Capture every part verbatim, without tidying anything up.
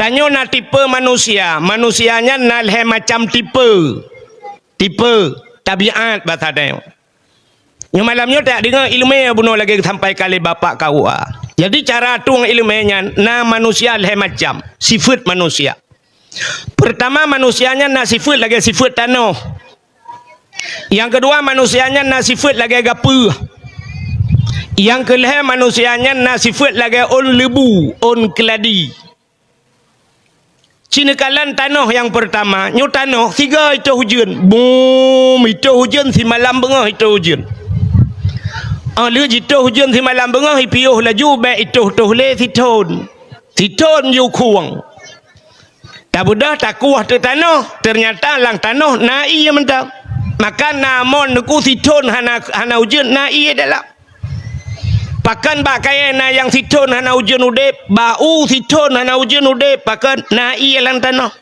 Tanyoe na tipe manusia. Manusia nyan na lhée macam tipe. Tipe, tabiat basa tanyoe. Nyoe malam nyoe tadeungoe iéleumé bunoe lagée geusampaikan lé Bapak K U A. Jadi, cara tueng iéleumé nyan na manusia lhée macam, sifeuet manusia. Peurtama, manusia nyan na sifeuet lagée sifeuet tanoh. Nyang keudua, manusia nyan na sifeuet lagée gapeue. Nyang keulhée, manusia nyan na sifeuet lagée ôn leubu, ôn keuladi. Ci neukalon tanoh nyang peurtama, nyoe tanoh sigoe jitôh ujeuen. Bum, jitôh ujeuen simalam beungoh jitôh ujeuen. Óh lheueh jitôh ujeuen simalam beungoh, jipiôh laju bék jitôh-tôh lé sithon. Sithon jikhueng. Tabeudôh takueh teuk tanoh, teunyata lam tanoh na ié mantong. Maka na mon neuku sithon hana, hana ujeuen na ié dalam. Pakon bak kayée na nyang sithon hana ujeuen udeb, bak u sithon hana ujeuen udeb, pakon na ié lam tanoh.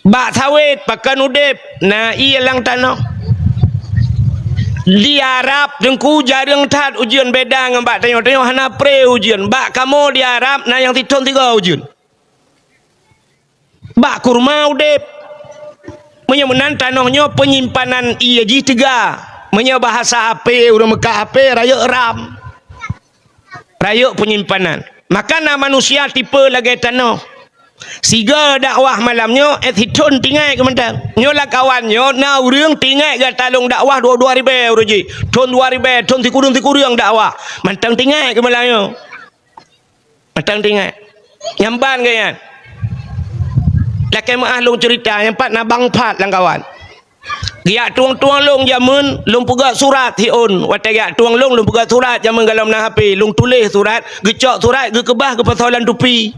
Bak sawét pakon udeb, na ié lam tanoh. Di Arab teungku jareueng that ujeuen beda ngon bak tanyoe, tanyoe hana pré ujeuen. Bak kamoe di Arab na nyang sithon sigoe ujeuen. Bak kurma udeb. Meunyoe meunan tanoh nyoe peunyimpanan ié jih teuga. Meunyoe bahasa H P, ureuëng meukat H P, rayeuk RAM. Rayeuk peunyimpanan. Maka na manusia tipe lagée tanoh. Sigoe dakwah malam nyoe, eh, sithon tinggai keumantöng. Nyoe lam kawan nyoe na ureuëng tinggai gata lôn dakwah dua, dua ribée uroe jih. Thon dua ribée, thon sikureueng-sikureueng dakwah. Mantong tinggai keu malam nyoe. Mantong tinggai. Nyang ban geuh nyan. Lakée meuáh lôn ceurita, nyang pat na bang pat lam kawan. Geujak tueng-tueng lôn jameun, lôn peugét surat hi ôn. Watée geujak tueng lôn, lôn peugét surat jameun gohlom na H P, lôn tuléh surat, geucok surat, geukeubah, geupasoe lam tupi.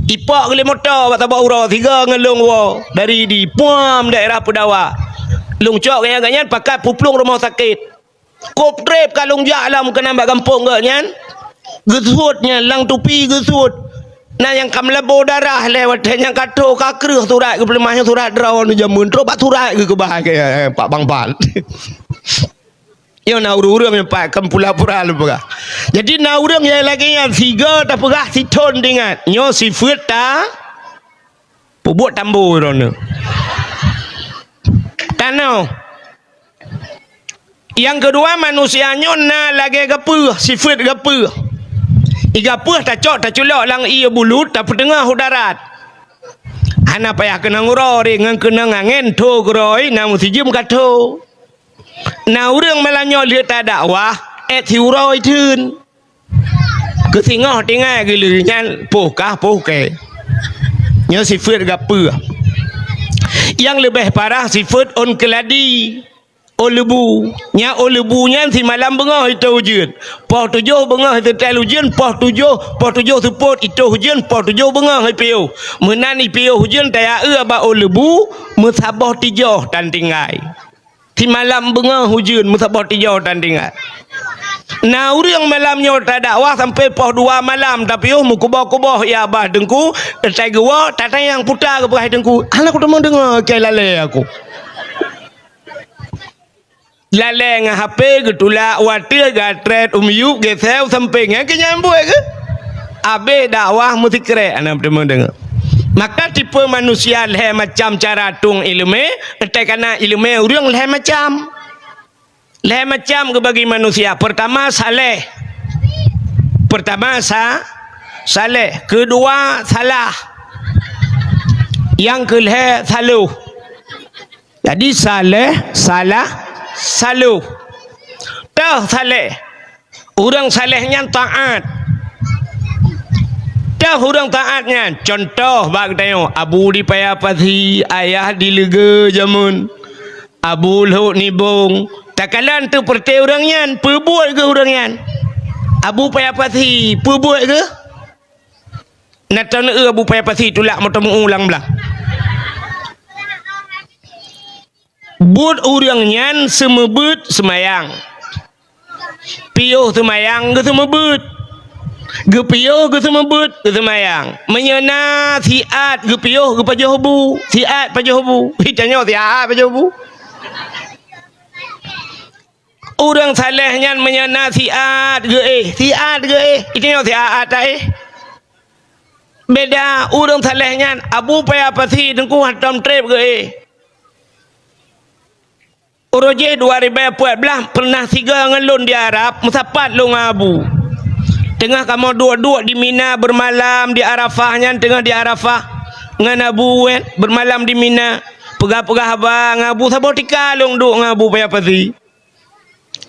Ipok geuh lé moto bak saboh uroe, sigoe ngon lôn woe dari di Puam daerah Peudawa. Lôn cok geuh nyan, geuh nyan pakat peuplueng rumoh sakét. Kôb treb ka lôn jak lam keunan bak gampông geuh nyan. Geusuet nyan lam tupi geusuet. Na nyang ka meulabô darah lé watée nyang ka tho ka kreueh surat geupeuleumah nyan surat droe nyoe jameun trok bak surat geukeubah keu, eh, Pak Bang Pat. Nyoe na ureuëng-ureuëng nyang pat kon pura-pura lôn peugah. Jadi na ureuëng nyang lagée nyan sigoe tapeugah sithon teuingat. Nyoe sifeuet ta peubuet tambo droeneuh. Tanoh. Nyang keudua, manusia nyoe na lagée gapeue, sifeuet gapeue. Ié gapeue tacok taculok lam ié bulut, tapeuteungoh u darat. Hana payah keunong uroe, ngon keunong angén tho keudroe, na meusijeuem ka tho. Na ureuëng malam nyoe lheueh tadakwah, ék siuroe theun. Keusingoh tinggai geuleuh nyan poh kah poh kée. Nyoe sifeuet gapeue. Nyang leubeh parah sifeuet ôn keuladi, ôn leubu. Nyang ôn leubu nyan simalam beungoh jitôh ujeuen. Poh tujoh beungoh teutel ujeuen, poh tujoh, poh tujoh seupôt jitôh ujeuen, poh tujoh beungoh jipiôh. Meunan jipiôh ujeuen tajak eu bak ôn leubu, meusaboh tijoh tan tinggai. Simalam beungoh ujeuen meusaboh tijoh tan tinggai. Na ureuëng malam nyoe tadakwah sampoe poh dua malam tapiôh meukuboh-kuboh ié babah teungku, asai geuwoe tatanyong peue geupeugah teungku. Hana kuteumé deungoe keu lalée aku. Lalée ngon H P geutulak, watée gatrét u miyueb geuseu sampéng nyan keu nyan buet geuh. Abéh dakwah meusikrek hana teumé deungoe. Maka tipe manusia lhée macam cara tueng iéleumé, entai kana iéleumé ureuëng lhée macam. Lhée macam geubagi manusia. Peurtama saleh. Peurtama sa-, saleh. Keudua salah. Nyang keulhée saloh. Jadi saleh, salah, saloh. Toh saleh. Ureuëng saleh nyan taát. Toh ureuëng taát nyan? Cuntoh bak geutanyoe, abu di Paya Pasi, ayah di Leuge jameun, abu Lhok Nibong. Takalon teuh peureuté ureuëng nyan, peubuet geuh ureuëng nyan. Abu Paya Pasi, peubuet geuh. Na taneuk abu Paya Pasi tulak meuteumeu ulang blah. Buet ureuëng nyan seumeubeuet seumayang. Piôh seumayang geuseumeubeuet. Geupiôh geuseumeubeuet geuseumayang. Meunyoe na siat geupiôh geupajoh bu, siat pajoh bu. Geutanyoe siat pajoh bu. Ureuëng saleh nyan meunyoe na siat geuéh, siat geuéh. Geutanyoe siat taéh. Beda ureuëng saleh nyan, Abu Paya Pasi teungku hantom treb geuéh. Uroe jih dua ribèe peuet blah pernah sigoe ngon lôn di Arab, meusapat lôn ngon Abu. Teungoh kamoe duek-duek di Mina, beureumalam di Arafah nyan, teungoh di Arafah ngon Abu, eh, beureumalam di Mina. Peugah-peugah haba ngon Abu, saboh tika lôn duek ngon Abu Paya Pasi.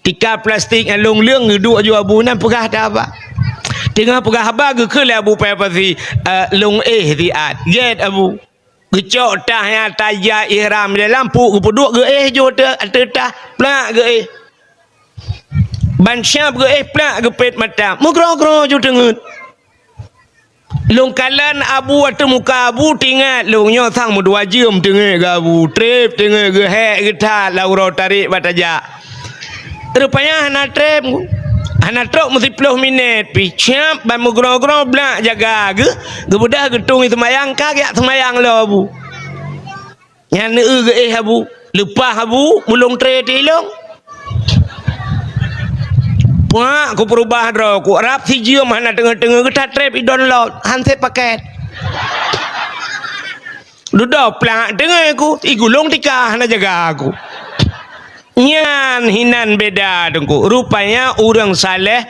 Tika plastik nyang lôn leueng geuduek ju Abu nan peugah that haba. Teungoh peugah haba geukheun lé Abu Paya Pasi, "Eh, lôn éh siat." Gét Abu. Geucok tah nyang tajak ihram di dalam, puk geupeuduek geuéh ju ateueh, ateueh tah, plak geuéh. Ban siap geuéh plak geupét mata. Meugroe-groe ju teungeut. Lôn kalon Abu ateueh muka Abu, teuingat lôn nyoe sang meudua jeuem teungeut geuh Abu, treb teungeut geuh, hék geuh that lam uroe tarek bak tajak. Rupanya hana treb, hana trok meusiploh minét pih, siap ban meugroe-groe blak jaga geuh, geubeudôh geutung seumayang, ka geujak seumayang lom Abu. Nyan neueu geuéh Abu. Leupah Abu, meulông tré tilông. Puak ku peurubah droe, ku rab sijeuem hana teungoh-teungoh geuh that treb i download, han sép pakét. Dudoe plak teungoh ku, i gulong tika hana jaga ku. Nyan hinan beda teungku. Rupanya ureuëng saleh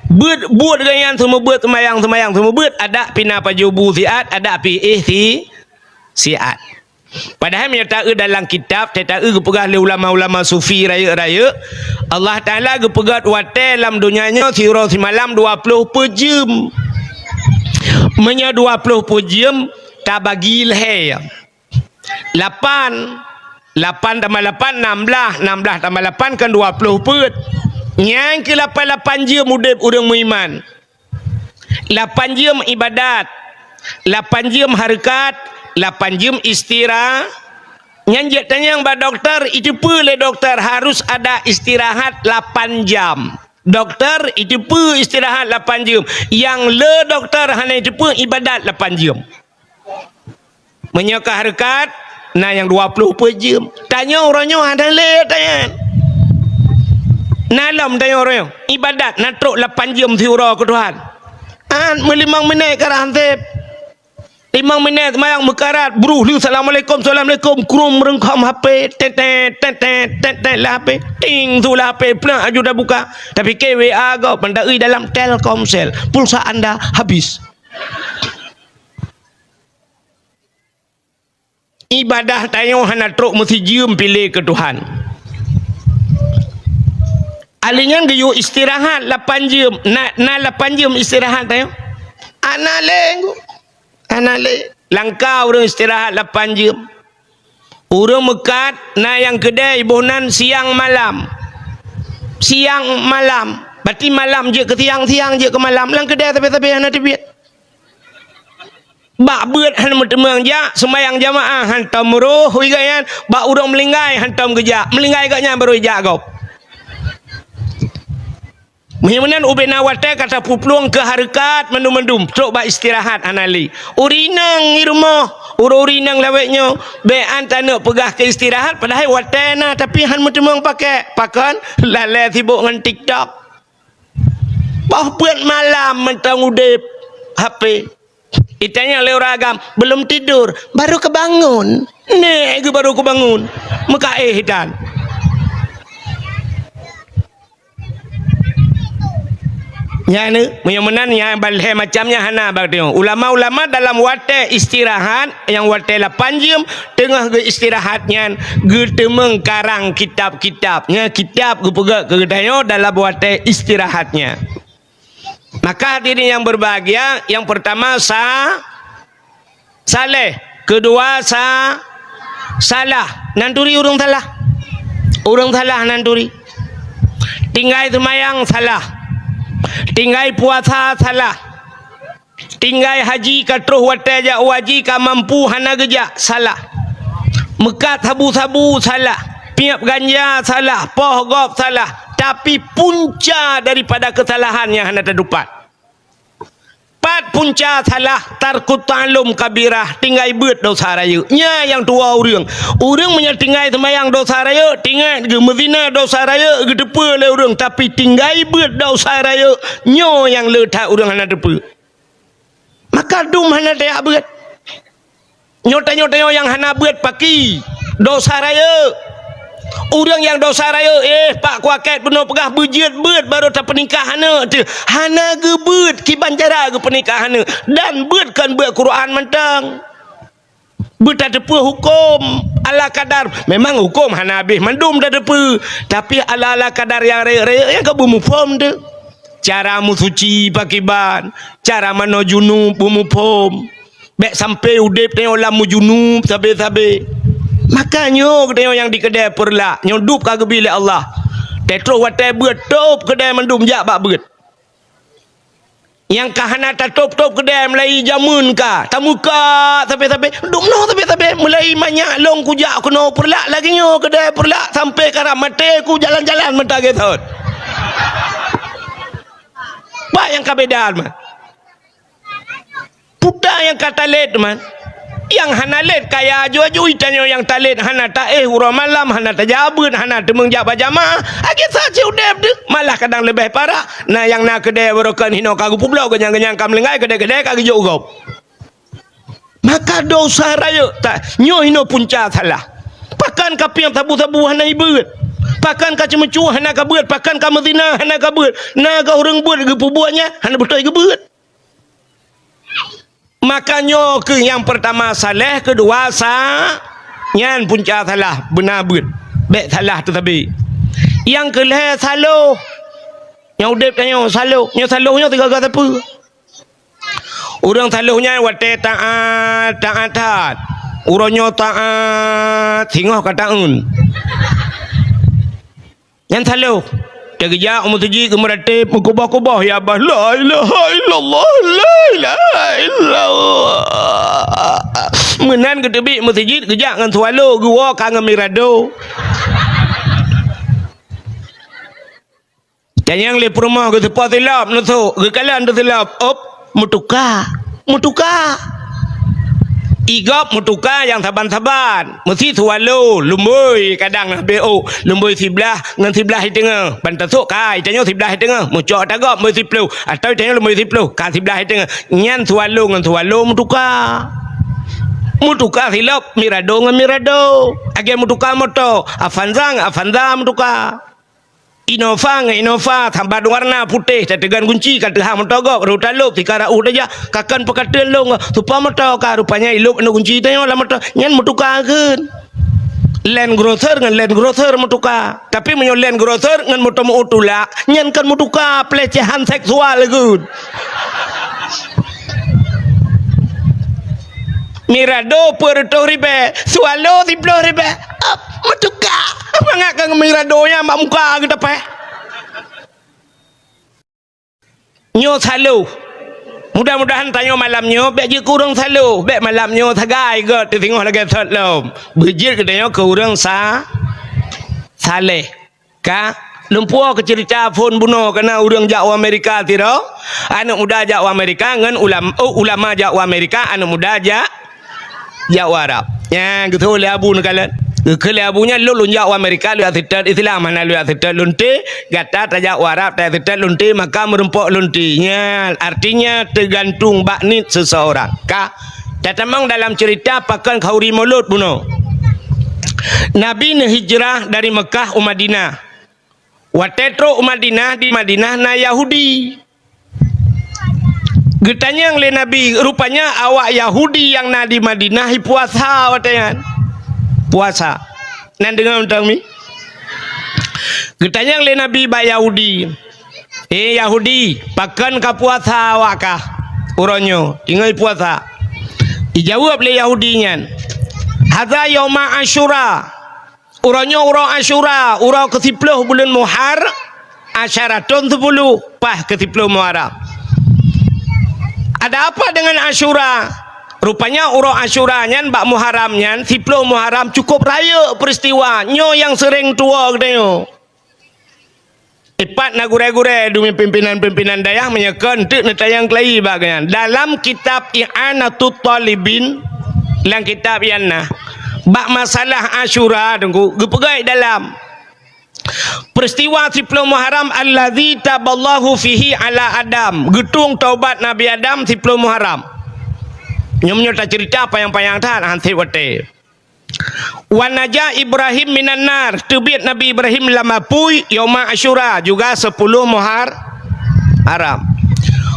beuet, buet geuh nyan seumeubeuet seumayang, seumayang seumeubeuet, adak pih na pajoh bu siat, adak pih éh si, siat. Padahai meunyoe taeu dalam kitab, taeu geupeugah lé ulama-ulama sufi rayeuk-rayeuk, Allah Taala geupeugöt watée lam donya nyoe siuroe simalam dua ploh peuet jeuem. Meunyoe dua ploh peuet jeuem tabagi lhée, lapan, lapan tambah lapan, nam blaih, nam blaih tambah lapan kan dua ploh peuet. Nyan keuh lapan-lapan jeuem udeb ureuëng meuiman. Lapan jeuem ibadat, lapan jeuem hareukat, lapan jeuem istira-, nyan jeuet tanyong bak dokto, iteupeue lé dokto harus ada istirahat lapan jam. Dokto iteupeue istirahat lapan jeuem. Nyang le dokto hana iteupeue ibadat lapan jeuem. Meunyoe ka hareukat, na nyang dua ploh peuet jeuem. Tanyoe uroe nyoe hana lé tanyan. Na lom tanyoe uroe nyoe. Ibadat na trok lapan jeuem siuroe keu Tuhan. An meulimong minét ka rhah sép. Limong minét seumayang meukarat, bruh lheueh assalamualaikum, assalamualaikum, krum reungkhom H P, tetet, tetet, tetet lah H P. Ting su lah H P, plak aju tabuka. Tapi ke W A gob, mantong dalam Telkomsel. Pulsa anda habis. Ibadah tanyoe hana trok meusijeuem pih lé keu Tuhan. Ahli nyan geuyue istirahat lapan jeuem, na, na lapan jeuem istirahat tanyoe? Hana lé, hana lé. Langka ureuëng istirahat lapan jeuem. Ureuëng meukat na nyang keudée iboh nan siang malam. Siang malam. Berarti malam jeuet keu siang, siang jeuet keu malam. Lam keudée sabe-sabe hana teubiet. Bak beuet hana meuteumeung jak, seumayang jamaah hantom roh, iga nyan, bak ureuëng meulinggai hantom geujak, meulinggai gobnyan barô ijak gob. Meunyoe meunan ubena watée ka tapuplueng keu hareukat mandum-mandum, trok bak istirahat hana lé. Ureuëng inong i rumoh, ureuëng-ureuëng inong lawét nyoe, bék an taneuk peugah keu istirahat, padahai watée na, tapi han meuteumeung paké. Pakon? Lalée sibok ngon TikTok. Boh peuet malam mantong udeb H P. Itanyong lé ureuëng agam, "Belum tidur?" "Baru kebangun." Nèk geuh baru kebangun. Meukaéh itan. Nyan, meunyoe meunan, nyan ban lhée macam nyan hana bak tanyoe. Ulama-ulama dalam watée istirahat, nyang watée lapan jeuem, teungoh geuistirahat nyan, geuteumeung karang kitab-kitab. Nyan kitab geupeugah keu geutanyoe dalam watée istirahat nyan. Maka hadirin yang berbahagia, yang pertama sa-, saleh, kedua sa-, salah. Nan turi ureuëng salah. Ureuëng salah nan turi. Tinggai seumayang salah. Tinggai puasa salah. Tinggai haji ka troh watée jak u haji ka mampu hana geujak, salah. Meukat sabu-sabu salah. Piep ganja salah. Poh gob salah. Tapi punca daripada keusalahan nyang hana tatupat. Pat punca salah, tarkut ta'allum kabirah, tinggai beuet dosa rayeuk. Nyan nyang tuwoe ureuëng. Ureuëng meunyoe tinggai seumayang dosa rayeuk, tingat geuh meuzina dosa rayeuk geuteupeue lé ureuëng, tapi tinggai beuet dosa rayeuk, nyoe nyang le that ureuëng hana teupeue. Maka dum hana tajak beuet. Nyoe tanyoe-tanyoe nyang hana beuet paki, dosa rayeuk. Ureuëng nyang dosa rayeuk, eh, Pak Kuakét bunoe peugah beujeuet beuet barô tapeunikah aneuk teuh. Hana geubeuet kiban cara geupeunikah aneuk. Dan beuet kon beuet Quran mantong. Beutateupeue huköm ala kadar. Memang huköm hana habéh mandum tateupeue, tapi ala-ala kadar nyang rayeuk-rayeuk nyan ka beumuphom teuh. Cara meusuci pakiban, cara manoe junub beumuphom. Bék sampai udeb tanyoe lam meujunub sabe-sabe. Maka nyoe geutanyoe nyang di keudée peureulak, nyoe dub ka geubi lé Allah. Teutroh watée beuet, tôb keudée mandum jak bak beuet. Nyang ka hana tatôb-tôb keudée mulai jameun ka, tamuka sabe-sabe, dum noe sabe-sabe, mulai manyak lôn kujak keunoe peureulak lagée nyoe keudée peureulak sampai karab maté ku jalan-jalan mata geuthot. Bah nyang ka beda, man. Peue nyang ka talét, man. Nyang hana lét kaya aju-aju, tanyoe nyang talét hana taéh uroe malam, hana tajak beuet, hana teumeung jak bak jamaah. Akhé that cit udeb deuh, malah kadang leubeh parah. Na nyang na keudée barokon hinoe ka geupeubloe, geunyang-geunyang ka meulinggai, keudée-keudée ka geujok gob. Maka dosa rayeuk ta-, nyoe hinoe punca salah. Pakon ka pieng sabu-sabu hana ibeuet. Pakon ka ceumeucue hana ka beuet, pakon ka meuzina hana ka beuet. Na ka ureuëng beuet geupeubuet nyan hana beutôi geubeuet. Maka nyoe keuh nyang peurtama saléh, keudua sa-, nyan punca salah, beuna beuet. Bék salah teuh sabe. Nyang keulhée saloh. Nyang udeb tanyoe saloh. Nyoe saloh nyoe sigaga sapeue? Ureuëng saloh nyan watée taát, taát that. Uroe nyoe taát, singoh ka taeun. Nyan saloh. Teugeujak u meuseujid geumeuratéb, meukuboh-kuboh, ya bah, la ilaha illallah, la ilaha illallah. Meunan geuteubiet meuseujid, geujak ngon swallow, geuwoe ka ngon mirado. Tanyong lé peurumoh, geuseupoh silop, neusok, geukalon teuh silop, op, meutuka, meutuka. Igob meutuka nyang saban-saban. Meusi swallow, lumbôi kadang na B O, lumbôi siblaih ngon siblaih i teungoh. Ban tasok ka, i tanyoe siblaih i teungoh. Meucok tagob lumbôi siploh, atawa i tanyoe lumbôi siploh, ka siblaih i teungoh. Nyan swallow ngon swallow meutuka. Meutuka silop, mirado ngon mirado. Lagée meutuka moto, Avanza ngon Avanza meutuka. Innova ngon Innova, saban warna putéh, tateugan gunci, ka teuhah moto gob, rot talop, tika raôh tajak, ka kon peukateuen lôn, supa moto ka, rupanya ilop aneuk gunci tanyoe lam moto, nyan meutuka kheun. Land Cruiser ngon Land Cruiser meutuka. Tapi meunyoe Land Cruiser ngon moto meu tulak, nyan kon meutuka, pelecehan seksual kheun. Mirado peuet reutôh ribée, swallow siploh ribée. Ap, meutuka. Mangat ka mirado nyan bak muka geutapéh. Nyoe saloh. Mudah-mudahan tanyoe malam nyoe bék jeuet keu ureuëng saloh, bék malam nyoe sagai gét teusingoh lagée sot lom. Beujeuet geutanyoe keu ureuëng sa-, saléh. Ka, lôn puwoe keu ceurita phon bunoe, kana ureuëng jak u Amerika sidroe, aneuk muda jak u Amerika ngon ulam-, oh, ulama jak u Amerika, aneuk muda jak, jak u Arab. Nyan geutho lé abu neukalon. Geukheun lé abu nyan, lôn, lôn jak u Amerika, lôn jak seutôt Islam, hana lôn jak seutôt lonte, gata tajak u Arab, tajak seutôt lonte, maka meurumpok lonte. Nyan, artinya teugantung bak niet seuseurang. Ka, tatamong dalam ceurita pakon khauri mulod bunoe. Nabi neuhijrah dari Meukah u Madinah. Watée trok u Madinah, di Madinah na Yahudi. Geutanyong lé Nabi, rupanya awak Yahudi nyang na di Madinah i puasa watée nyan. Puasa. Nan deungoe mantong mi? Geutanyong lé Nabi bak Yahudi, "Eh Yahudi, pakon ka puasa awak kah uroe nyoe, ingat puasa?" Ijaweueb lé Yahudi nyan, "Hadza yauma Asyura." Uroe nyoe uroe Asyura, uroe keusiploh buleuen Muhar-, Asyara thon siploh, paih keusiploh Muharram. Ada apa dengan Asyura? Rupanya uroe Asyura nyan bak Muharram nyan, siploh Muharram cukup rayeuk peristiwa. Nyoe nyang seuréng tuwoe geutanyoe. Ipat na gurée-gurée deungon pimpinan-pimpinan dayah meunyoe kon teuk neutanyong keulayi bak geuhnyan. Dalam kitab I'anatut Talibin, lam kitab nyan na, bak masalah Asyura, Teungku, geupeugah dalam peristiwa siploh Muharram, "Allazi taballahu fihi ala Adam", geutueng taubat Nabi Adam siploh Muharram. Nyoe meunyoe taceurita panyang-panyang that, han sép watée. Wa naja Ibrahim minan nar, teubiet Nabi Ibrahim lam apui yauma Asyura, juga sepuluh Muhar-, Haram.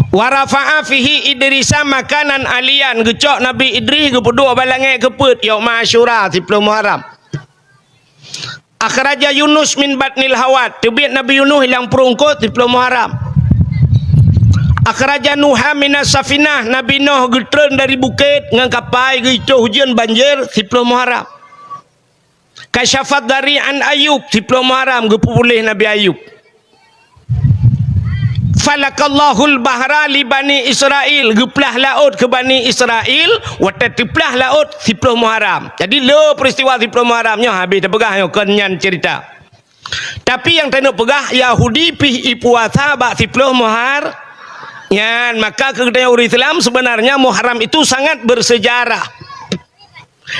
Wa rafa'a fihi Idrisa makanan aliyan, geucok Nabi Idris geupeuduek bak langét keu peuet yauma Asyura, siploh Muharram. Akhraja Yunus min batnil hawat, teubiet Nabi Yunus lam pruet eungkôt, siploh Muharram. Akhraja Nuha minas safinah, Nabi Nuh geutreun dari bukét ngon kapai geuitoh ujeuen banjir, siploh Muharram. Kasyafad dari an Ayub, siploh Muharram geupeupuléh Nabi Ayub. Falakallahul bahra li Bani Israil, geuplah laôt keu Bani Israil, watée teuplah laôt siploh Muharram. Jadi, le peristiwa siploh Muharram nyoe habéh tapeugah nyoe, kon nyan cerita. Tapi nyang taneuk peugah, Yahudi pih ipuasa bak siploh Muhar-, nyan, maka keu geutanyoe ureuëng Islam, sebenarnya Muharram itu sangat bersejarah.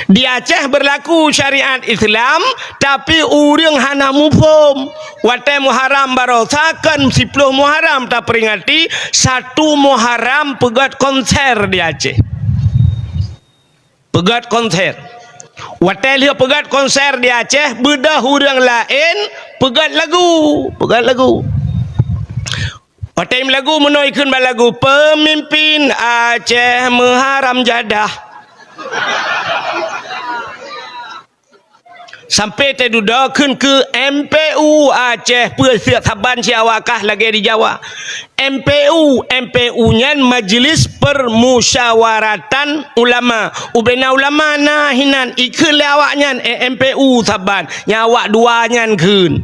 Di Aceh berlaku syariat Islam, tapi ureuëng hana muphom. Watée Muharram barosa, kon siploh Muharram taperingati, satu Muharram peugét konser di Aceh. Peugét konser. Watée lheueh peugét konser di Aceh, beudôh ureuëng laén peugét lagu, peugét lagu. Watée lagu meunoe ikheun bak lagu, "Pemimpin Aceh meuharam jadah." Sampai teududoe kheun keu M P U Aceh, peue siat saban si awak kah lagée di Jawa. M P U, M P U nyan Majelis Permusyawaratan Ulama. Ubena ulama na hinan ikheun lé awaknyan, eh, M P U saban. Nyang awak dua nyan kheun.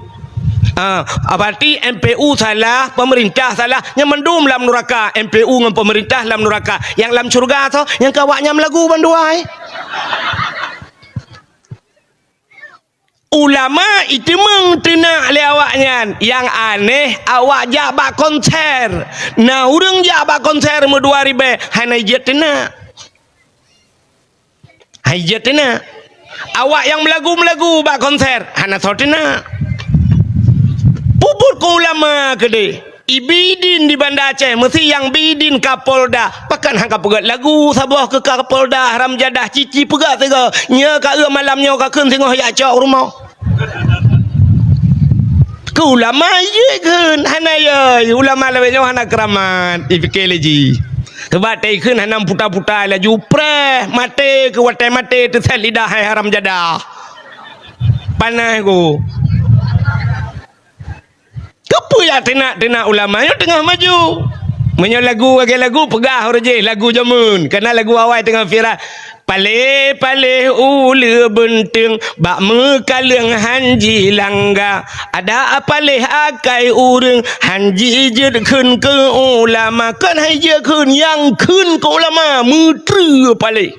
Ah, berarti M P U salah, pemerintah salah. Nyang mandum lam nuraka, M P U ngon pemerintah lam nuraka. Nyang lam syurga soe? Nyang keu awaknyan meulagu bandua, eh. Ulama iteumeung teunak lé awaknyan. Nyang aneh, awak jak bak konser. Na ureuëng jak bak konser meudua ribée, hana jeuet teunak. Hai jeuet teunak. Awak nyang meulagu-meulagu bak konser, hana soe teunak. Peubuet keu ulama keudeh. Ibi idin di Banda Aceh, meusi nyang bi idin Kapolda. Pakon han ka peugét lagu saboh keu Kapolda, haram jadah, cici peugét sigoe. Nyoe ka eu malam nyoe ka kheun singoh jak cok rumoh. Keu ulama jeuet kheun, hana yoi. Ulama lawét nyoe hana keuramat, ipike lé jih. Sabab tai kheun hana puta-puta laju preh, maté keu watée maté teusét lidah hai haram jadah. Panas ku. Keupeue jak teunak-teunak ulama nyoe teungoh maju? Meunyoe lagu lagée lagu peugah uroe jih, lagu jameun, kana lagu awai teungoh viral. Paléh-paléh uleue beunteueng, bak meukaleueng han jilangga. Ada paléh akai ureuëng, han jijeuet kheun keu ulama. Kon hai jeuet kheun, nyang kheun keu ulama, meutreue paléh.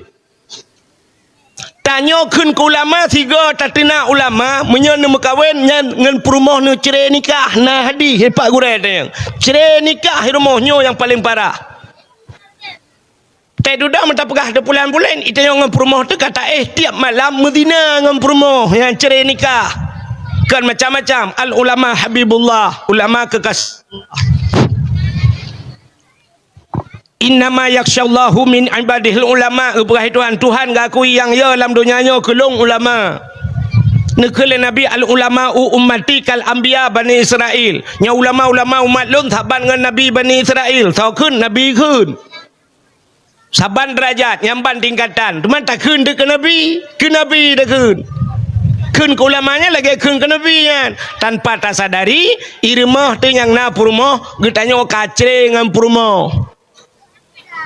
Tanyoe kheun keu ulama sigoe tateunak ulama, meunyoe neumeukawen nyan ngon peurumoh neucre nikah, na hadih, eh, Pak Gurée tanyong. Cre nikah rumoh nyoe nyang paleng parah. Teududoe meuta peugah teupulan-pulan, itanyong ngon peurumoh teuka taéh tiep malam meuzina ngon peurumoh nyang cre nikah. Kon macam-macam, al ulama habibullah, ulama keukas-, "Innama yakhsyallahu min ibadihil ulama," geupeugah Tuhan. Tuhan geuakui nyang yo lam donya nyoe keu lôn ulama. Neukheun lé Nabi, "Al ulama u ummati kal anbiya Bani Israil." Nyoe ulama-ulama umat lôn saban ngon Nabi Bani Israil. Soe kheun? Nabi kheun. Saban deurajat, nyang ban tingkatan. Teuma takheun teuh keu Nabi, keu Nabi takheun. Kheun keu ulama nyan lagée kheun keu Nabi nyan. Tanpa tasadari, i rumoh teuh nyang na peurumoh, geutanyoe ka cre ngon peurumoh.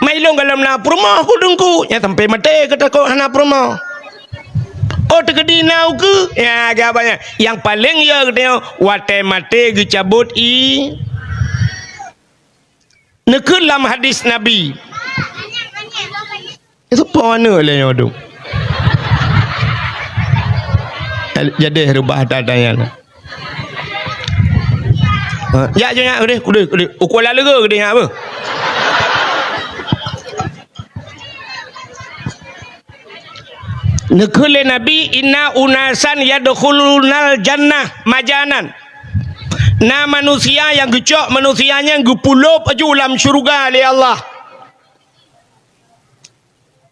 Mai lôn gohlom na peurumoh ku teungku, nyang sampai maté geutakot hana peurumoh. Oh, teukeudi na ukeue, ya, geuba nyan. Nyang paleng yo geutanyoe, watée maté geucabot i. Neukheun lam hadis Nabi. Itu po aneuk lé nyoe tu. Jadi reubah tanya. Ha, jak je nyak keudeh, keudeh, keudeh. Uku ala lege keudeh nyak apa? Neukheun lé Nabi, "Inna unasan yadkhulunal jannah majanan." Na manusia nyang geucok manusia nyan geupulop aju lam syeuruga lé Allah.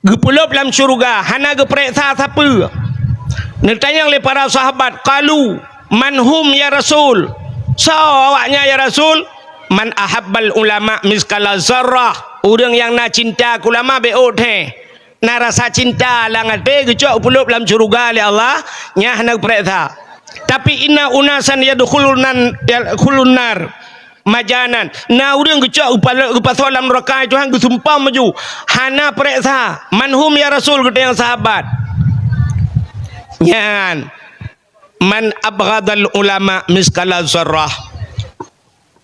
Geupeulop lam syeuruga, hana geupareksa sapeue. Neutanyong lé para sahabat, qalu, "Man hum ya Rasul?" Soe awaknyan ya Rasul? "Man ahabbal ulama miskala zarrah." Ureuëng nyang na cinta keu ulama bék ôk theh. Na rasa cinta lam até geucok peulop lam syeuruga lé Allah, nyan hana geupareksa. Tapi inna unasan yadkhulun nar, yadkhulun nar majanan. Na ureuëng geucok geupalo-, geupasoe lam neuraka Tuhan geusumpah maju. Hana pareksa. "Man hum ya Rasul?" geutanyong sahabat. Nyan. "Man abghadal ulama miskala zarrah."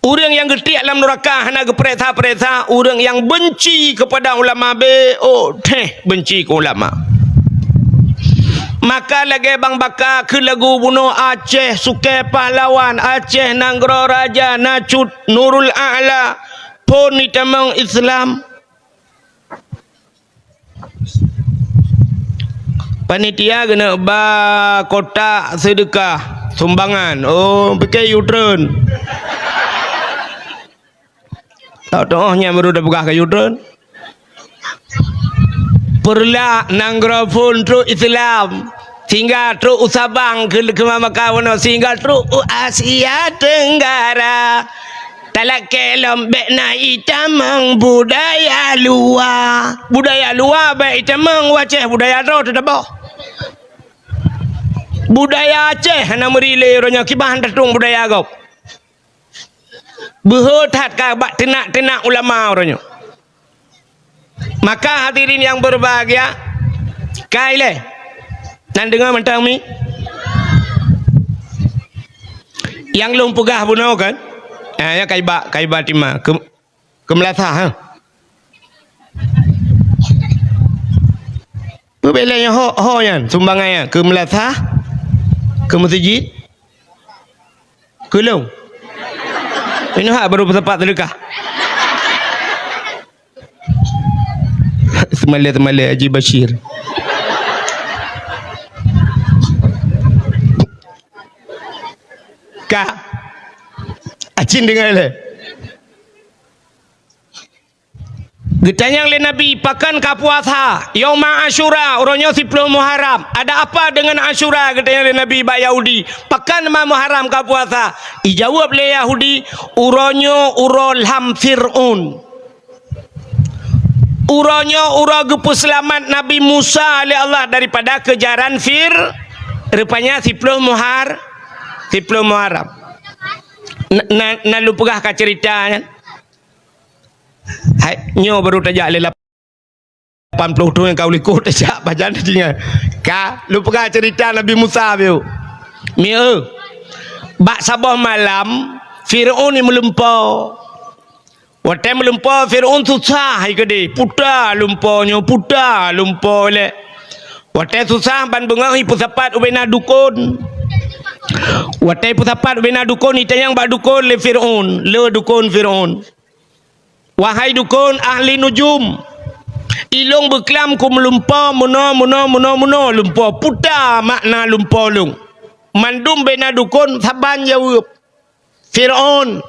Ureuëng nyang geutiek lam neuraka hana geupareksa-pareksa, ureuëng nyang benci keupada ulama bék ôk theh benci keu ulama. Maka lagée bang baka keu lagu bunoe Aceh, Sukée Pahlawan, Aceh Nanggroe Raja, na cut Nurul A'la, phon itamong Islam. Panitia keuneuk ba kotak seudeukah sumbangan. Oh, pike U-turn. Tahu-tahu nyan baru dah peugah ke U-turn. Peureulak nanggroe phon trok Islam. Sehingga trok u Sabang keu, keu maka bunoe, sehingga trok u Asia Tenggara. Talakée lom bék na itamong budaya luwa. Budaya luwa bék itamong, u Aceh budaya droe teutabah. Budaya Aceh hana meuri lé uroe nyoe, kiban tatueng budaya gob. Beuhe that ka bak teunak-teunak ulama uroe nyoe. Maka hadirin yang berbahagia, kai lé. Nan deungoe mantong mi? Nyang lôn peugah bunoe kan? Ah, ya kai bak, kai bak tima. Keu, keu meulasah, ha? Peubeleng ho, ho nyan, sumbangan nyan. Keu meulasah, keu meuseujid, keu lôn. Inoe hak baru peusapat seudeukah. Seumalée-seumalée Haji Bashir. Ka. Acin deungoe lé. Geutanyong lé Nabi, "Pakon ka puasa?" "Yauma Asyura, uroe nyoe siploh Muharram." "Ada apa dengan Asyura?" geutanyong lé Nabi bak Yahudi. "Pakon ma Muharram ka puasa?" Ijaweueb lé Yahudi, "Uroe nyoe uroe lham Fir'aun." Uroe nyoe uroe geupeuseulamat Nabi Musa lé Allah daripada keujaran Fir-, rupanya siploh Muhar-, siploh Muharram. Na, na, na lôn peugah ka ceurita nyan. Hai, nyoe baru tajak lé lapan ploh thon nyang ka u likot tajak pajan tinggai. Ka, lôn peugah ceurita Nabi Musa bieu. Mieu, bak saboh malam, Fir'aun ni meulumpoe. Watée meulumpoe Fir'aun susah hai keudeh, puta lumpoe nyoe, puta lumpoe lé. Watée susah ban beungoh ipeusapat ubena dukon. Watée ipeusapat ubena dukon, itanyong bak dukon lé Fir'aun, le dukon Fir'aun. "Wahai dukon ahli nujum, ilong beuklam keu meulumpoe meunoe, meunoe, meunoe, meunoe lumpoe, puta makna lumpoe lôn." Mandum bena dukon saban jaweueb. Fir'aun,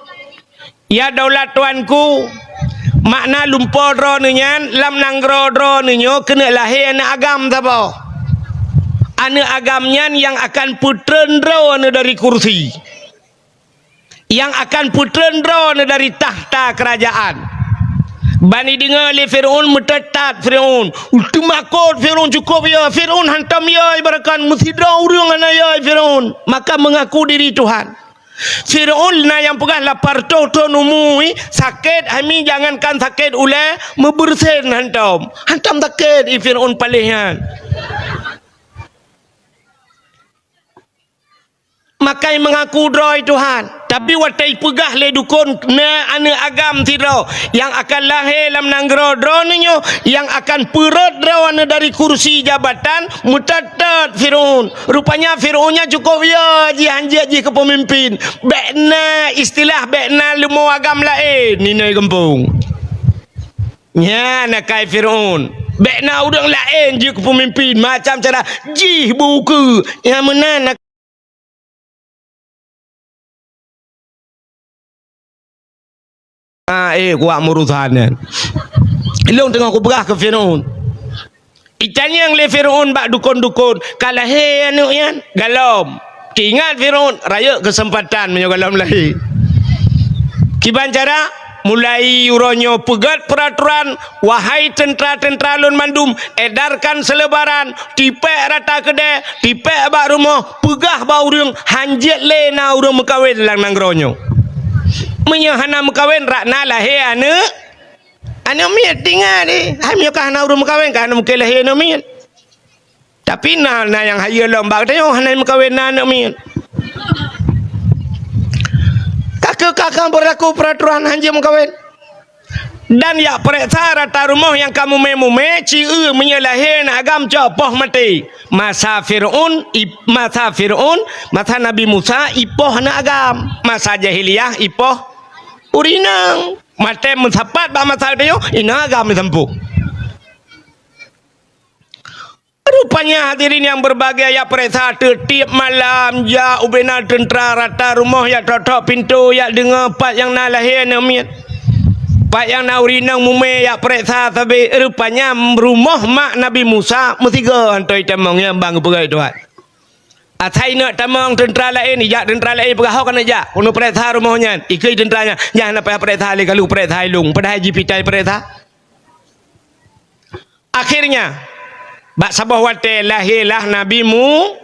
"Ya daulat tuanku, makna lumpoe droeneuh nyan lam nanggroe droeneuh nyoe keuneuk lahé aneuëk agam saboh. Aneuëk agam nyan nyang akan peutreun droeneuh dari kursi, nyang akan peutreun droeneuh dari takhta keurajaan." Ban ideungoe lé Fir'aun, meutat-tat Fir'aun. Teumakot Fir'aun cukop yo. Fir'aun hantom yo, ibaratkan meusidroe ureuëng hana yo Fir'aun. Maka mengaku diri Tuhan. Fir'aun na nyang peugah lapan reutôh thon umu, sakét hami jangankan sakét ulée, meubeureusen hantom. Hantom sakét i Fir'aun paléh nyan. Makai mengaku droe Tuhan, tapi watée peugah lé dukon na aneuëk agam sidroe nyang akan lahé lam nanggroe droeneuh nyoe, nyang akan peurot droeneuh dari kursi jabatan, meutat-tat Fir'aun. Rupanya Fir'aun nyan cukop yo jih hanjeuet jih keu peumimpin. Bék na istilah bék na leumo agam laén inai gampông. Nyan akai Fir'aun. Bék na ureuëng laén jeuet keu peumimpin macam cara jih beukeue. Nyang meunan Ah, eh, kuat meurusan nyan. Ilong teungoh kupeugah keu Fir'aun. Itanyong lé Fir'aun bak dukon-dukon, "Ka lahé aneuk nyan?" "Galom." Teuingat Fir'aun, "Rayeuk keuseumpatan meunyoe galom lahé." Kiban cara? Mulai uroe nyoe peugét peuratoran, wahai teuntra-teuntra lôn mandum, edarkan seulebaran, tipék rata keudè, tipék bak rumoh, peugah bak ureuëng, hanjeuet lé na ureuëng meukawen lam nanggroe nyoe. Meunyoe hana meukawen, rak na lahé aneuk, aneuk miet, teuingat deh. Hai meunyoe ka hana ureuëng meukawen, ka hana mungken lahé aneuk miet. Tapi na, na nyang hayeue lom bak geutanyoe hana meukawen na aneuk miet. Ka keuh ka, ka beurlaku peuratoran hanjeuet meukawen. Dan yak peureksa rata rumoh nyang ka mumé-mumé, ci eu meunyoe lahé aneuk agam cok poh maté. Masa Fir'aun, ip-, masa Fir'aun, masa Nabi Musa ipoh aneuk agam. Masa jahiliyah ipoh ureuëng inong. Maté meusapat bak masa geutanyoe, inong agam meusampôh. Rupanya hadirin nyang berbahagia, yak peureksa teutieb malam, jak ubena teuntra rata rumoh, yak tok-tok pintoe, yak deungoe pat nyang na lahé aneuk miet. Pat nyang na ureuëng inong mumé, yak peureksa sabe. Rupanya rumoh mak Nabi Musa meusigoe hantoi tamong nyang bang geupeugah Tuhan. Asai neuk tamong teuntra laén, ijak teuntra laén peugah, "Ho keuneuk jak, keuneuk peureksa rumoh nyan." Ikeue teuntra nyan, "Nyan hana payah peureksa lé, ka lheueh peureksa i lôn." Padahai jipitai peureksa. Akhirnya, bak saboh watée lahé lah Nabi Mu-,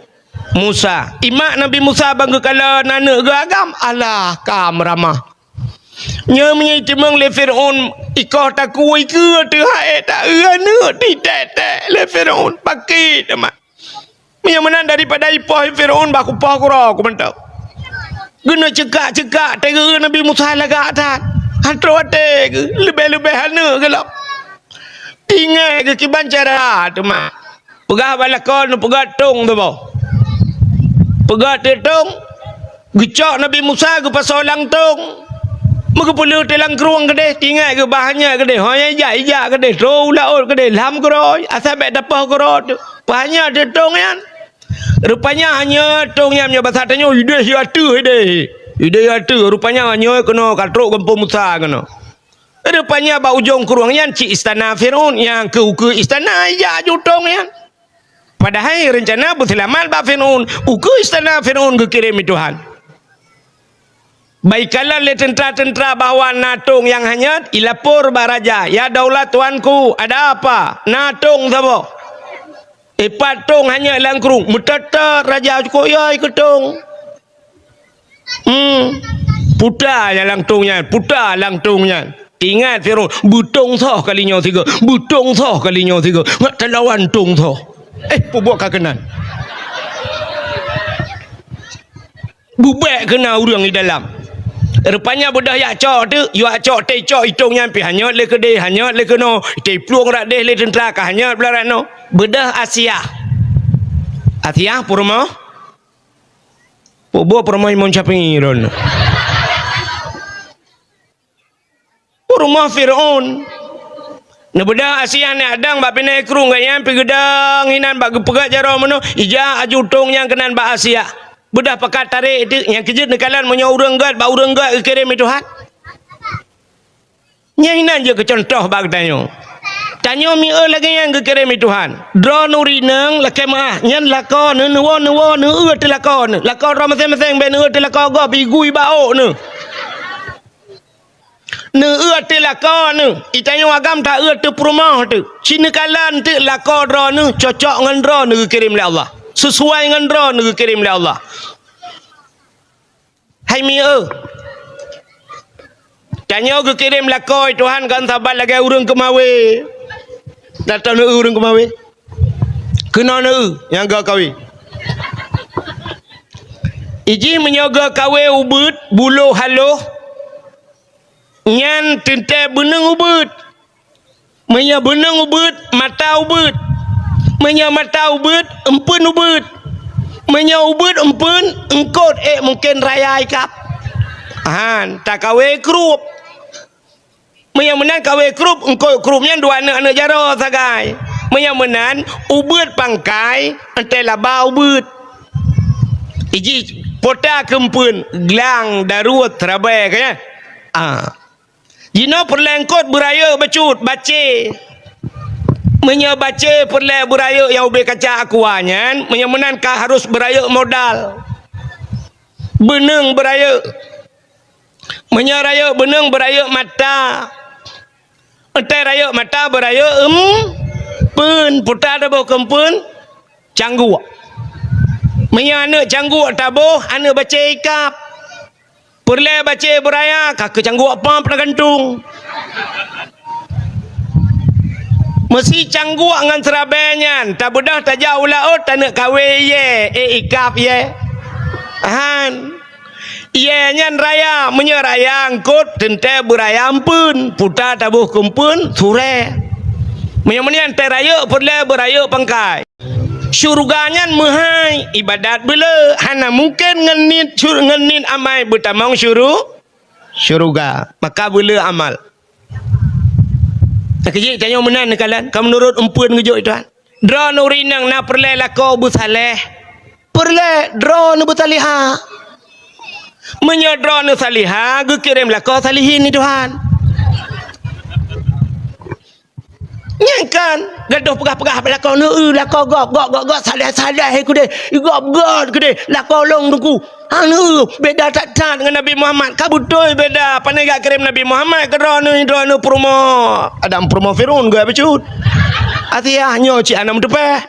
Musa. Imak Nabi Musa bang geukalon aneuk geuh agam, alah ka meuramah. Nyoe meunyoe jiteumeung lé Fir'aun, ikoh takue ikeue teuh hai ta eu aneuk titek-tek lé Fir'aun, pakri teuma. Meunyoe meunan daripada ipoh Fir'aun bah kupoh keudroe ku mantong. Geuneuk ceukak-ceukak teuh geu Nabi Musa lagak that. Hana troh até geu, leubeh-leubeh aneuk geu lom. Tinggai geu kiban cara teuma. Peugah bak lakoe neupeugah tong teuboh. Peugah teutong, geucok Nabi Musa geupasoe lam tong. Meugeupeuleueh teuh lam krueng keudeh, tinggai geu bah hanyot keudeh, ho nyang ijak-ijak keudeh, troh u laôt keudeh, lam keudroe, asai bék tapoh keudroe teuh. Bah hanyot teutong nyan. Rupanya hanyot tong nyan, meunyoe basa tanyoe, ideh ateueh ideh. Ideh ateueh, rupanya hanyot keunoe ka trok gampông Musa keunoe. Rupanya bak ujong krueng nyan cit istana Fir'aun, nyang keu ukeue istana ijak aju tong nyan. Padahai reuncana beuseulamat bak Fir'aun, ukeue istana Fir'aun geukirém lé Tuhan. Bak ikalon lé teuntra-teuntra bahwa na tong nyang hanyot, ilapor bak raja, "Ya daulat tuanku, ada apa? Na tong saboh." "Eh, pat tong hanyot lam krueng?" Meutot-tot raja, "Cukôp yai keu tong." Hmm. Puta nyan lam tong nyan, puta lam tong nyan. Ingat Firaun, beutong soh kali nyoe sigoe, beutong soh kali nyoe sigoe. Ngat talawan tong soh. Eh, peubuet ka keunan. Bubek keuna ureuëng di dalam. Rupanya beudôh jak cok teuk, jak cok teuh cok itong nyan pih hanyot lé keudeh, hanyot lé keunoe. Teuh plueng rak deh lé teuntra ka hanyot blah rak noe. Beudôh Asiah. Asiah peurumoh. Peubuet peurumoh Imam Syafi'i ron. Peurumoh Firaun. Neubeudôh Asiah nyan dang bak binéh krueng gobnyan pih geudong hinan bak geupeugah jaroe meunoe, ijak aju tong nyan keunan bak Asiah. Beudôh pakat tarek teuk, nyang keujeuet neukalon meunyoe ureuëng gét bak ureuëng gét geukirém lé Tuhan. Nyan hinan jeuet keu cuntoh bak geutanyoe. Tanyoe mieu lagée nyan geukirém lé Tuhan. Droeneuh ureuëng inong lakée meuáh, nyan lakoe neuh, neuwoe, neuwoe, neueu teuk lakoe neuh. Lakoe droe maséng-maséng bék neueu teuk lakoe gob, igui bak ôk neuh. Neueu teuk lakoe neuh, itanyoe agam taeu teuk peurumoh teuk. Ci neukalon teuk lakoe droeneuh cocok ngon droeneuh geukirém lé Allah. Sisuai ngon droeneuh geukirém lé Allah. Hai mieu. Tanyoe geukirém lakoe Tuhan kon saban lagée ureuëng keumawé. Tato neueu ureuëng keumawé. Keunoe neueu nyang geukawen. Ijih meunyoe geukawen ubeuet, bulo haloh, nyan teuntée beuneueng ubeuet. Meunyoe beuneueng ubeuet, mata ubeuet. Meunyoe mata ubeuet, eumpeuen ubeuet. Meunyoe ubeuet eumpeuen, eungkot ék mungken raya ikab. Han, takawen krueb. Meunyoe meunan kawen krueb, eungkot krueb nyan dua aneuëk-aneuëk jaroe sagai. Meunyoe meunan, ubeuet pangkai, eunteuk laba ubeuet. Ijih pota keu eumpeuen, glang, daruet, seurabai, ka nyan. Ah. Jinoe peureulée eungkot beurayeuk bacut, bacé. Meunyoe bacé peureulée beurayeuk nyang ubé kaca aqua nyan, meunyoe meunan ka harôh beurayeuk modal. Beuneueng beurayeuk. Meunyoe rayeuk beuneueng beurayeuk mata. Entai rayeuk mata beurayeuk eumpeuen, puta taboh keu eumpeuen, cangguek. Meunyoe aneuëk cangguek taboh, aneuëk bacé ikab. Peureulée bacé beuraya, ka keu cangguek pam peunagantung. Meusi cangguek ngon seurabée nyan, tabeudoh tajak u laôt, taneuk kawé yé, éh ikab yé. Han. Yé nyan raya, meunyoe raya eungkôt, teuntée beuraya eumpeuen, puta taboh keu eumpeuen, surée. Meunyoe meunan tée rayeuk peureulée beurayeuk pangkai. Syeuruga nyan meuhai, iébadat beuleu, hana mungken ngon niet syur-, ngon niet amai beutamong syuru-, syeuruga. Maka beuleu amal. Nyang keujeuet tanyoe meunan neukalon, ka meunurot eumpeuen geujok Tuhan. Droeneuh ureuëng inong na peureulée lakoe beusaléh. Peureulée droeneuh beusalihah. Meunyoe droeneuh salihah, geukirém lakoe salihin ni Tuhan. Nyan kan, gadoh peugah-peugah bak lakoe neueu, lakoe gob, gob, gob, gob, saléh, saléh keudeh, gob, gob keudeh, lakoe lôn teungku. Aneuk, beda that-that ngon Nabi Muhammad. Ka beutôi beda. Pane geukirém Nabi Muhammad keu droeneuh, droeneuh peurumoh Adam, peurumoh Fir'aun geuh bacut. Asiah nyoe cit hana meuteupeh.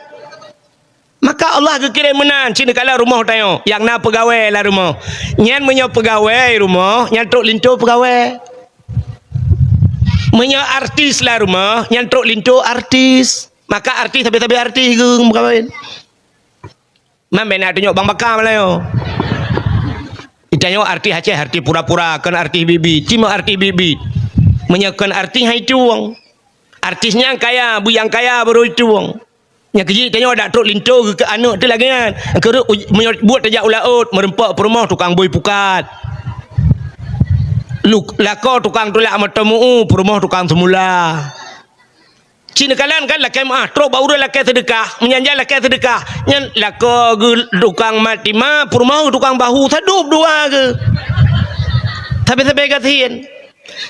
Maka Allah geukirém meunan cit neukalon rumoh tanyoe, nyang na peugawée lam rumoh. Nyan meunyoe peugawée rumoh, nyan trok linto peugawée. Meunyoe artis lam rumoh, nyan trok linto artis. Maka artis sabe-sabe artis geuh meukawen. Man bèk na tanyong bang baka malayo. Itanyoe artis Aceh, artis pura-pura, kon artis biet-biet. Cuma artis biet-biet. Meunyoe kon artis hai tueng. Artis nyang kaya, beu nyang kaya baru tueng. Nyang keujeuet tanyoe dak trok linto keu aneuk teuh lagèe nyan. Keureuek uj-, meunyoe buet tajak u laôt, meureumpok peurumoh tukang bôi pukat. Luk-, lakoe tukang tulak moto meu-u, peurumoh tukang seumula. Cit neukalon kan lakèe meu'ah, trok bak ureueng lakèe seudeukah, meunyan jak lakèe seudeukah, nyan lakoe geuh tukang mat tima, peurumoh tukang bahu, sadub dua geuh. Sabe-sabe gasien.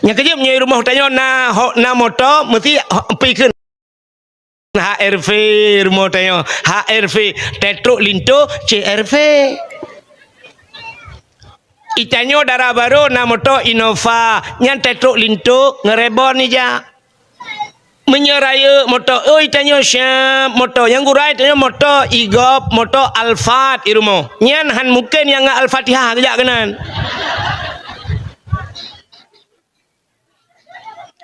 Nyang keujeuet meunyoe rumoh tanyoe na ho-, na moto, meusti ho-, pikeun H R V rumoh tanyoe, H R V, teutrok linto, C R V. Itanyoe dara barô na moto Innova, nyan teutrok linto ngon rebon ija. Meunyoe rayeuk moto, oi, tanyoe siap moto. Nyang gura tanyoe moto Igop, moto Alphard i rumoh. Nyan han mungken nyang ngon Al-Fatihah geujak keunan.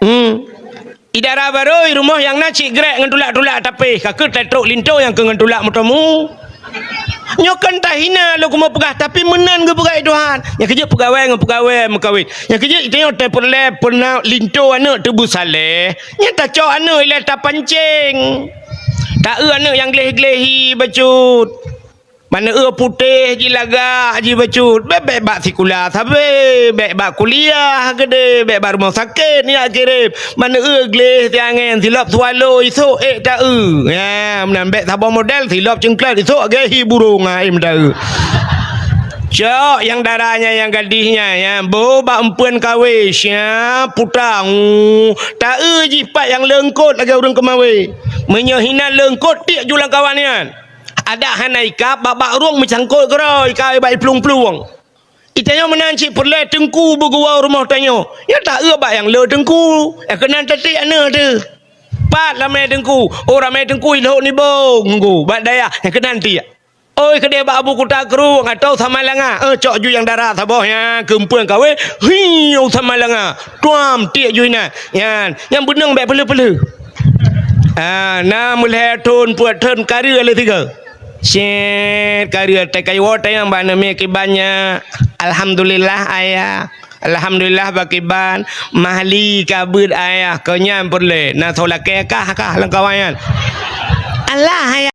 Hmm. I dara barô i rumoh nyang na cit grek ngon tulak-tulak, tapi ka keuh teutrok linto nyang keu ngon tulak moto meu. Nyoe kon tahina lôn keumeung peugah, tapi meunan geupeugah lé Tuhan. Nyang keujeuet peugawée ngon peugawée meukawen. Nyang keujeuet tanyoe tapeureulée peureuna linto aneuk teuh beusaléh. Nyan tacok aneuk ilée tapancéng. Ta-eu aneuk nyang gleh-glehi bacut. Mana eu putéh jih lagak jih bacut. Bèk, bèk bak sikula sabe, bèk bak kuliah keudeh, bèk bak rumoh sakét nyak kirém. Mana eu gleh siangén silop swallow isok ék ta-eu. Ya, meunan bèk saboh model silop ceungklat isok lagèe hi burông ai meuta-eu. Cok nyang dara nyan nyang gadih nyan, ya, boh bak eumpeuen kawé, siap puta, ngu. Ta-eu jih pat nyang leungkot lagèe ureueng keumawé. Meunyoe hinan leungkot tiek ju lam kawan nyan. Adak hana ikab, bak-bak rueng meucangkot keudroe, ikab bak iplueng-plueng. Itanyoe meunan cit peureulée teungku beuguwoe rumoh tanyoe. Nyoe ta-eu bak nyang le teungku. Nyang keunan teutik aneuk teuh. Pat lamé teungku. Oh, ramé teungku ilhok nibong teungku. Bak dayah, nyang keunan tiek. Oi, keudeh bak Abu Kuta Krueng atau Samalanga. Eh, cok ju nyang dara saboh nyan keu eumpeuen kawé. Hi, u Samalanga. Tuam tiek ju inan. Nyan, nyang beuneueng bèk peuleuh-peuleuh. Ah, na meulhèe thon, peuet thon, kareueng lé sigoe. Cit, kareueng teuka iwoe tanyong bak aneuk miet kiban nyan. Alhamdulillah, Ayah. Alhamdulillah, bak kiban. Mahli ka beuet, Ayah. Keu nyan peureulée. Na soe lakée kah, kah lam kawan nyan. Alah, Ayah.